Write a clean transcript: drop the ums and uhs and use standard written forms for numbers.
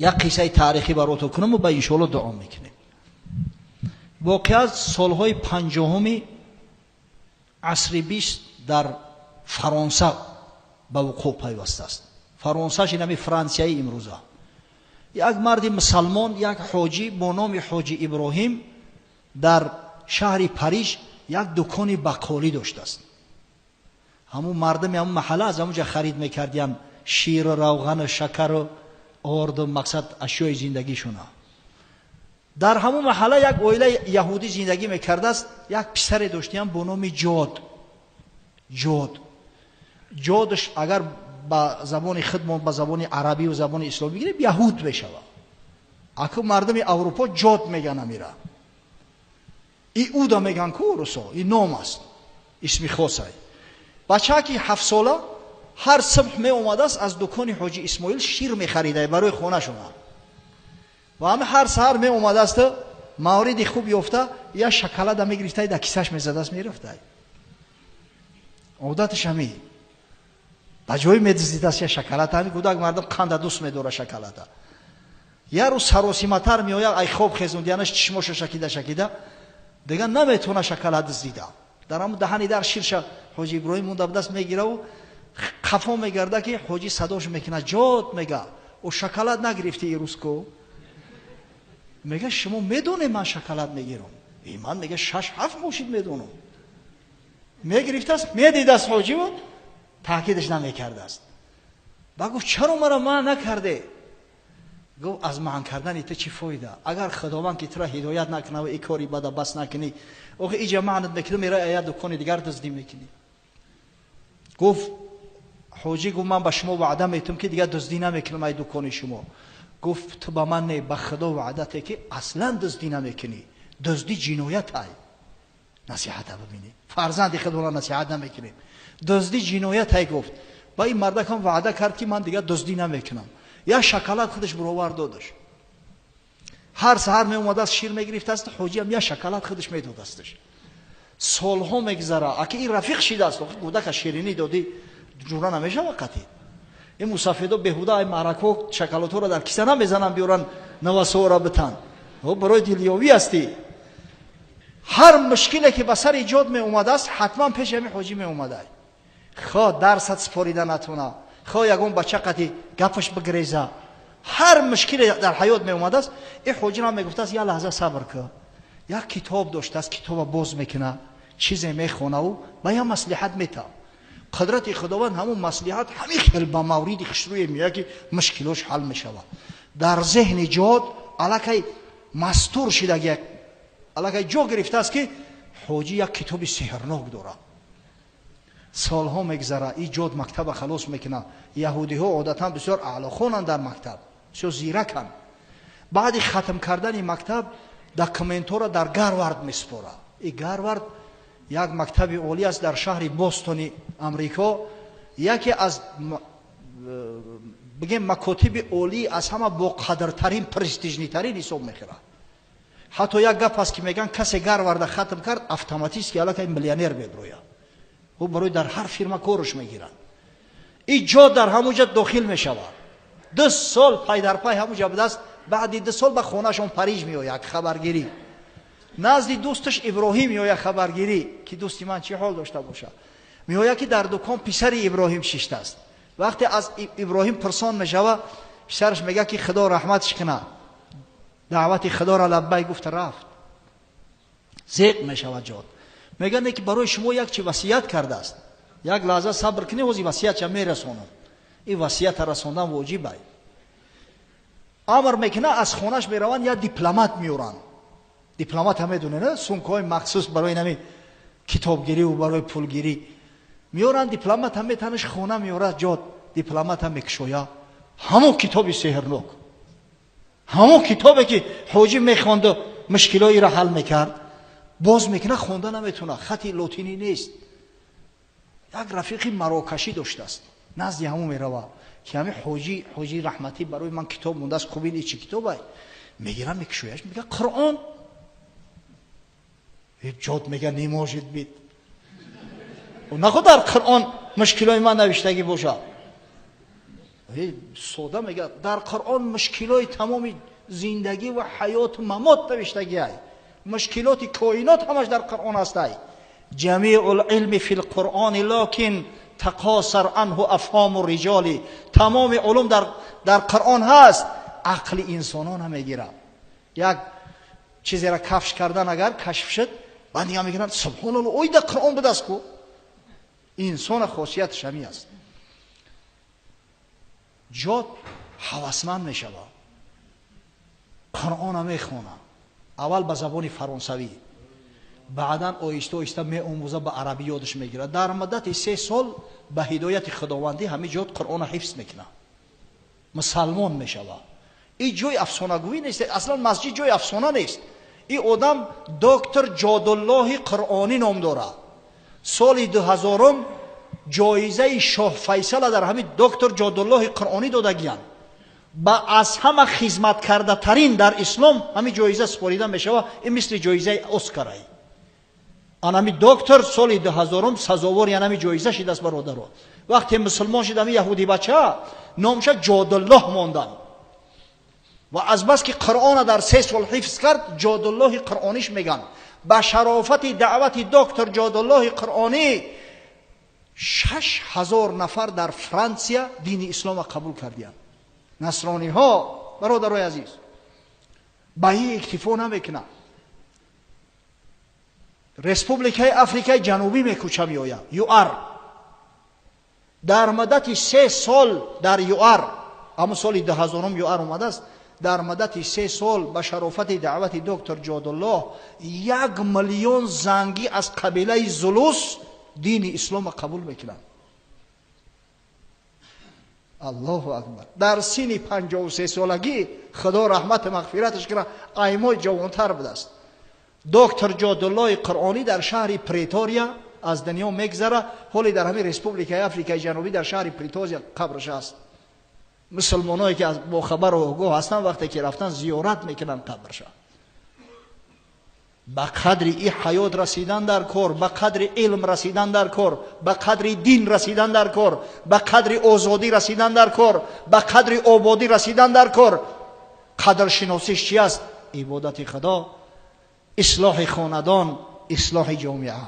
Як қиссаи таърихӣ баротон кунам ва иншоалло дуо мекунем. Воқеа солҳои 50-уми асри 20 дар Фаронса ба вуқӯъ пайвастааст. Фаронсаш инами Франсияи имрӯза. Як марди мусалмон, як ҳоҷӣ бо номи ҳоҷи Иброҳим дар шаҳри Париж як дукони бақолӣ доштааст. Ҳамун мардами ҳамун маҳалла аз ҳамун ҷа харид мекардиянд ширу равғану шакару орду, мақсад ашёи зиндагишуна. Дар ҳамун маҳалла як оилаи яҳудӣ зиндагӣ мекардааст. Як писаре доштиям бо номи Ҷод. Ҷод. Ҷодш агар ба забони худмон, ба забони арабию забони исломӣ бигирем, яҳуд мешавад. Аку мардуми Аврупо Ҷод меган амира. Иуда меган ку русо, и ном аст, исми хосай. Бачаки 7-сола ҳар субҳ меомадааст, аз дукони ҳоҷи Исмоил шир мехарида барои хонашона. Ва ҳама ҳар саҳар меомадааст, мавриди хуб ёфта як шоколада мегирифтай, дар кисаш мезадааст, мерафтай. Одаташ ҳамин. Ба ҷое медиздидааст як шоколад. Ҳамин кӯдак мардум қанда дӯст медора шоколада. Як рӯз саросиматар меояд, ай хоб хезондиянаш, чишмоша шакида шакида, дигар наметавона шоколад дуздида. Дар ҳамун даҳани дар ширша ҳоҷи Иброҳим монда будаст, мегираву қафо мегарда, ки ҳоҷӣ садош мекунад: «Ҷод», мега, «о шоколад нагирифти ирӯз ку?» Мега: «Шумо медонед ман шоколад мегирам?» И ман, мега, 6-7 мошин медонам. Мегирифтааст, медидааст ҳоҷиву таъкидаш намекардааст. Ба гуфт: «Чаро мара манъ накарде?» Гуфт: «Аз манъ кардани ту чӣ фоида, агар Худованд ки тура ҳидоят накунад ва и кори бада бас накунӣ? Охи иҷа манъат мекунӣ, мерай ая дукони дигар дуздӣ мекунӣ». Гуфт ҳоҷӣ, гуфт: «Ман ба шумо ваъда метум, ки дигар дуздӣ намекунам ай дукони шумо». Гуфт: «Ту ба ман не, ба Худо ваъдате, ки аслан дуздӣ намекунӣ. Дуздӣ ҷиноят ай». Насиҳата бибинӣ, фарзанди худро насиҳат намекунем. «Дуздӣ ҷиноят ай», гуфт. Ба ин мардакам ваъда кард, ки ман дигар дуздӣ намекунам. Як шоколад худаш баровар додаш. Ҳар саҳар меомадааст, шир мегирифтааст, ҳоҷиам як шоколад худаш медодасташ. Солҳо мегзара, аки ин рафиқ шидааст. Кӯдака ширинӣ додӣ, ҷура намешава қатӣ. Ин мусафедо беҳуда ай маърако шоколадҳоро дар киса намезананд, биёранд, навасоро битан. Барои дилёвӣ ҳастӣ. Ҳар мушкиле ки ба сари Ҷод меомадааст, ҳатман пеши ҳамин ҳоҷӣ меомада. Хо дарсат супорида натуна, хо ягон бача қати гапаш бигреза, ҳар мушкиле дар ҳаёт меомадааст, ин ҳоҷирам мегуфтааст: «Як лаҳза сабр кун». Як китоб доштааст, китоба боз мекуна, чизе мехонаву ба як маслиҳат метавад. Қудрати Худованд, ҳамун маслиҳат ҳамин хел ба мавриди хушрӯе меояд, ки мушкилош ҳал мешавад. Дар зеҳни Ҷод аллакай мастур шидаги, аллакай ҷо гирифтааст, ки ҳоҷӣ як китоби сеҳрнок дорад. Солҳо мегзара, и Ҷод мактаба халос мекунад. Яҳудиҳо одатан бисёр аълохонанд дар мактаб, бисёр зираканд. Баъди хатм кардани мактаб документҳоро дар Гарвард месупорад. И Гарвард як мактаби олӣ аст дар шаҳри Бостони Амрико, яке аз, бигем, макотиби олӣ, аз ҳама боқадртарин, престижный тарин ҳисоб мехӯрад. Ҳатто як гап аст, ки мегӯянд, касе Гарварда хатм кард, автоматически аллакай миллионер меброяд, ӯ барои дар ҳар фирма корш мегирад. И Ҷо дар ҳамун ҷа дохил мешавад. 2 сол пай дар пай ҳамун ҷа будааст. Баъди 2 сол ба хонаашон Париж меояд хабаргирӣ, назди дӯсташ Иброҳим меояд хабаргирӣ, ки дӯсти ман чӣ ҳол дошта бошад. Меояд, ки дар дукон писари Иброҳим шиштааст. Вақте аз Иброҳим пурсон мешава, писараш мегӯяд, ки Худо раҳматш кунад, даъвати Худоро лаббай гуфта рафт. Зеқ мешавад Ҷод. Мегӯянд, ки барои шумо як чи васият кардааст. «Як лаҳза сабр кунӣ, ҳози васиятша мерасонам». Ин васията расондан воҷиб ай. Амр мекунад, аз хонаш мераванд, як дипломат меоранд. Дипломат ҳам медонед, сумкаҳои махсус барои нами китобгирӣ барои пулгирӣ меоранд. Дипломат ҳам метанаш хона меорад. Ҷод дипломат ҳам мекушоя, ҳамон китоби сеҳрнок, ҳамон китобе, ки ҳоҷӣ мехонду мушкилоиро ҳал мекард, боз мекунад, хонда наметавонад, хати лотинӣ нест. Як рафиқи марокашӣ доштааст, назди ҳамон мерава, ки ҳами ҳоҷӣ, ҳоҷи раҳматӣ барои ман китоб мондааст. Хуб, ин чӣ китобай? Мегирам, мекушояш, мега: «Қуръон». Ҷод мега: «Не может быть, нахо дар Қуръон мушкилои ман навиштагӣ бошад». Сода мегӯяд, дар Қуръон мушкилои тамоми зиндагӣ ва ҳаёту мамот навиштагиай, мушкилоти коинот ҳамаш дар Қуръон ҳастай. Ҷамиъу лилми фи лқуръони локин тақосар анҳу афҳому риҷоли. Тамоми улум дар Қуръон ҳаст, ақли инсонон намегирад. Як чизеро кафш кардан агар кашф шуд, баъд нигоҳ мекунанд, субҳоналло, ой, дар Қуръон будаст ку. Инсона хосияташ ҳамин аст. Ҷод ҳавасманд мешавад, Қуръона мехонад, аввал ба забони фаронсавӣ, баъдан оҳиста оҳиста меомӯза, ба арабӣ ёдаш мегирад. Дар муддати 3 сол ба ҳидояти худовандӣ ҳамин ҷод Қуръона ҳифз мекунад, мусалмон мешавад. Ин ҷои афсонагӯӣ нест, аслан масҷид ҷои афсона нест. Ин одам доктор Ҷодуллоҳи Қуръонӣ ном дорад. Соли 2000 ҷоизаи шоҳ Файсала дар ҳамин доктор Ҷодуллоҳи Қуръонӣ додагиянд. Ба аз ҳама хизматкардатарин дар ислом ҳамин ҷоиза супорида мешавад. Ин мисли ҷоизаи Оскарай. Анами доктор соли 2000 сазовори анами ҷоиза шидааст, бародаро. Вақте мусулмон шид, ҳамин яҳуди бача номша Ҷодуллоҳ монданд. Ва азбаски Қуръона дар 3 сол ҳифз кард, Ҷодуллоҳи Қуръониш мегӯянд. Ба шарофати даъвати доктор Ҷодуллоҳи Қуръонӣ 6000 нафар дар Франсия дини ислома қабул кардиянд. Насрониҳо, бародарои азиз, ба ин иктифо намекунанд. Республикаи Африкаи Ҷанубӣ мекӯча меояд, ЮАР. Дар муддати 3 сол дар ЮАР, ҳамон соли 2000 ЮАР омадааст, дар муддати 3 сол ба шарофати даъвати доктор Ҷодуллоҳ 1 миллион зангӣ аз қабилаи Зулус дини ислома қабул мекунанд. Аллоҳу акбар. Дар синни 53 солагӣ, Худо раҳмату мағфираташ кунад, аймои ҷавонтар будааст. Доктор Ҷодуллоҳи Қуръонӣ дар шаҳри Претория аз дунё мегзара. Ҳоле дар ҳамин Республикаи Африкаи Ҷанубӣ дар шаҳри Претория қабраш аст. Мусулмоное ки бохабару огоҳ ҳастанд, вақте ки рафтан зиёрат мекунанд қабрша. Ба қадри и ҳаёт расидан дар кор, ба қадри илм расидан дар кор, ба қадри дин расидан дар кор, ба қадри озодӣ расидан дар кор, ба қадри ободӣ расидан дар кор. Қадршиносиш чи аст? Ибодати Худо, ислоҳи хонадон, ислоҳи ҷомеа.